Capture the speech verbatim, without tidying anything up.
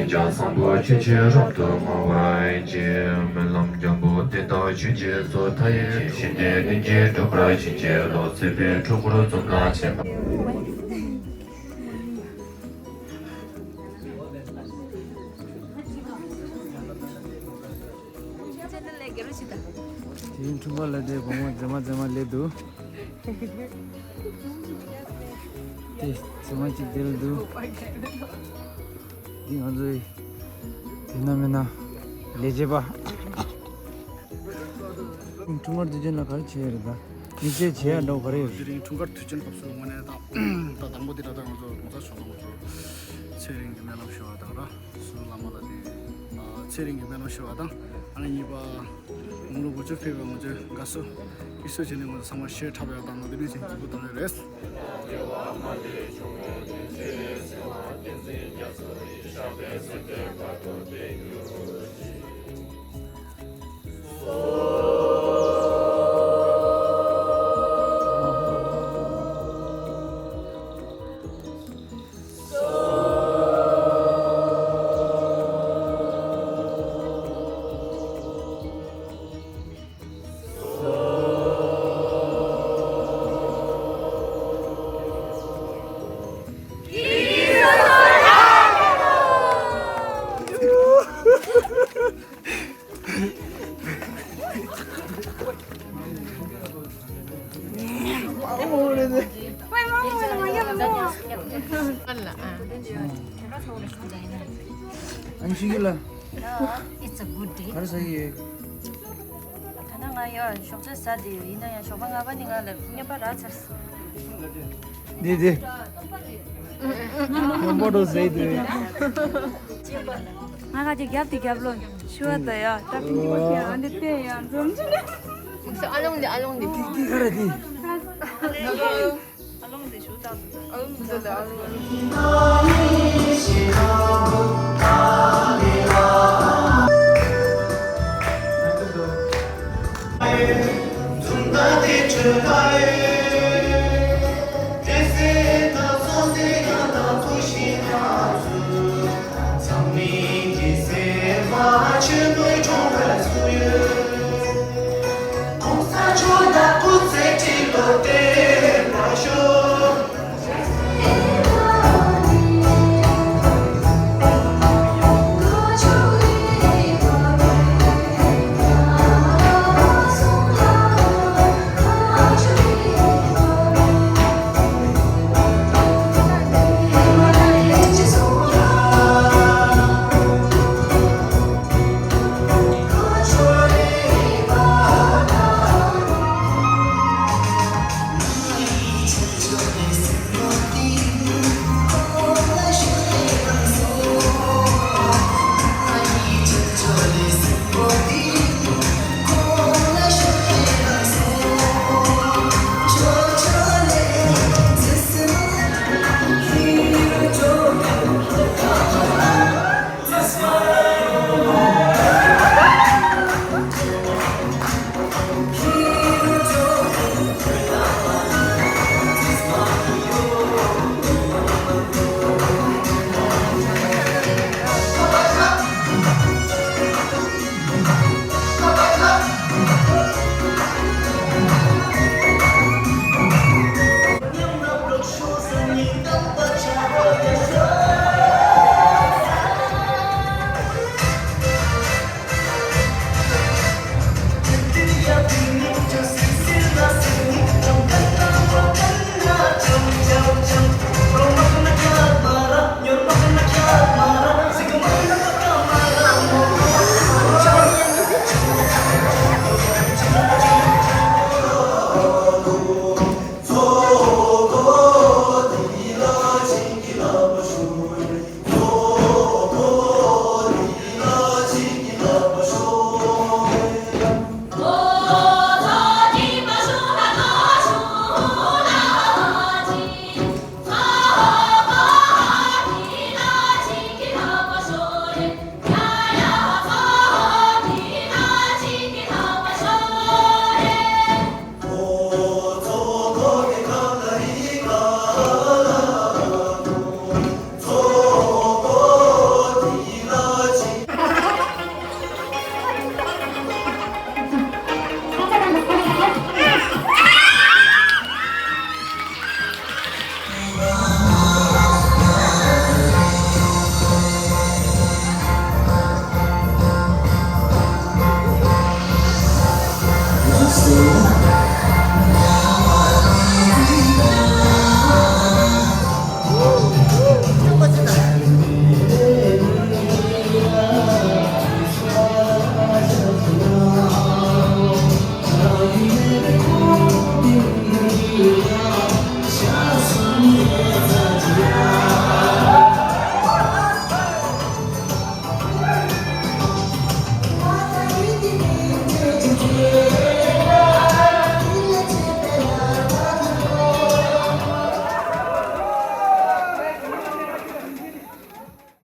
ལྗང་བཟང་པོ་ཆོས་ཀྱི་རབ་ཏུ་བསྔོ་བར་བགྱི། སྨོན་ལམ་སྐྱབས་འགྲོ་དེ་དག་ཆོས་ཀྱི་མཚོ་མཐའ་ཡས། ཞིང་དེར་ལྷུན་གྱིས་གྲུབ་པར་བྱིན་གྱིས་རློབས། སྲིད་པའི་འཁྲུལ་འཁོར་གཙུམ་དང་བཅས་པ། དེའི་འཁྲུངས་སྐར་ལ་དེ་དགོང་མོ་མཛེས་མ་མཛེས་མ་སླེབས་འདུག་དེ་མཛེས་མ་གཅིག་དེར་འདུག་འདི་ང་ཚོའི་དེ་ན་མིན་ན་ལས་བྱེད་པ། འཁྲུངས་སྐར་དུས་ཆེན་ལ་ག་རེ་བྱེད་ཡ་རེད་ད། དམིགས་བསལ་བྱེད་ཡ་འདྲ་བོ་ག་རེ་ཡོད་རེད། དེ་རིང་འཁྲུངས་སྐར་དུས་ཆེན་སྐབས་སུ་དངོས་གནས་དང་ད་དང་པོ་དེ་ད་ལྟ་ང་ཚོ་གོང་ས་མཆོག་དང་ང་ཚོ་ཚེ་རིང་གི་སྨོན་ལམ་ཞུ་བ་དང་ར་སུ་བླ་མ་ལ་དེ་ཚེ་རིང་གི་སྨོན་ལམ་ཞུ་བ་དང་ཨ་ནི་གཉིས་པ་དགུང་ལོ་དགུ་བཅུ་ཕེབས་པའི་ང་ཚོའི་དགའ་བསུ་སྐྱིད་གསོ་བྱས་ནས་ང་ཚོ་ཚང་མ་ཞལ་འཁྲབ་ཡ་དང་ལོ་དེ་རིང་ཞིག་སྐྱིད་པོ་གཏོང་ཡ་རེད། ཨ་ནི་ཤི་གི་ལ། It's a good day. ག་རེ་ཟ་གི་ཡོད། ད་ནང་ང་ཡོད་ཞོགས་ཇ་ཟ་བསྡད་ཡོད། ཡིན་ན་ཡང་ཞོགས་པ་ལྔ་པ་ནི་ང་ལ་བརྙན་པར་རག་ཚར་སོང་། འདི་འདི། སྔོན་པོ་འགྲོ་ཟེར་དུས། ང་ཁ་ཅིག་རྒྱབ་དེ་རྒྱབ་ལོ། ཤི་བ་ད་ཡ་ད་ཕིན་ཅི་མ་ཤི་ཨ་འདི་བལྟས་ཡ་འཛོམས་ཅི་ནས། ཨ་ལོང་འདི་ཨ་ལོང་འདི། འདི་འདི་ག་རེ་འདི། ཨ་ལོང་འདི་ཞུ་དང་། ཨ་ལོང་འདི་ལ་ཨ་ལོང་།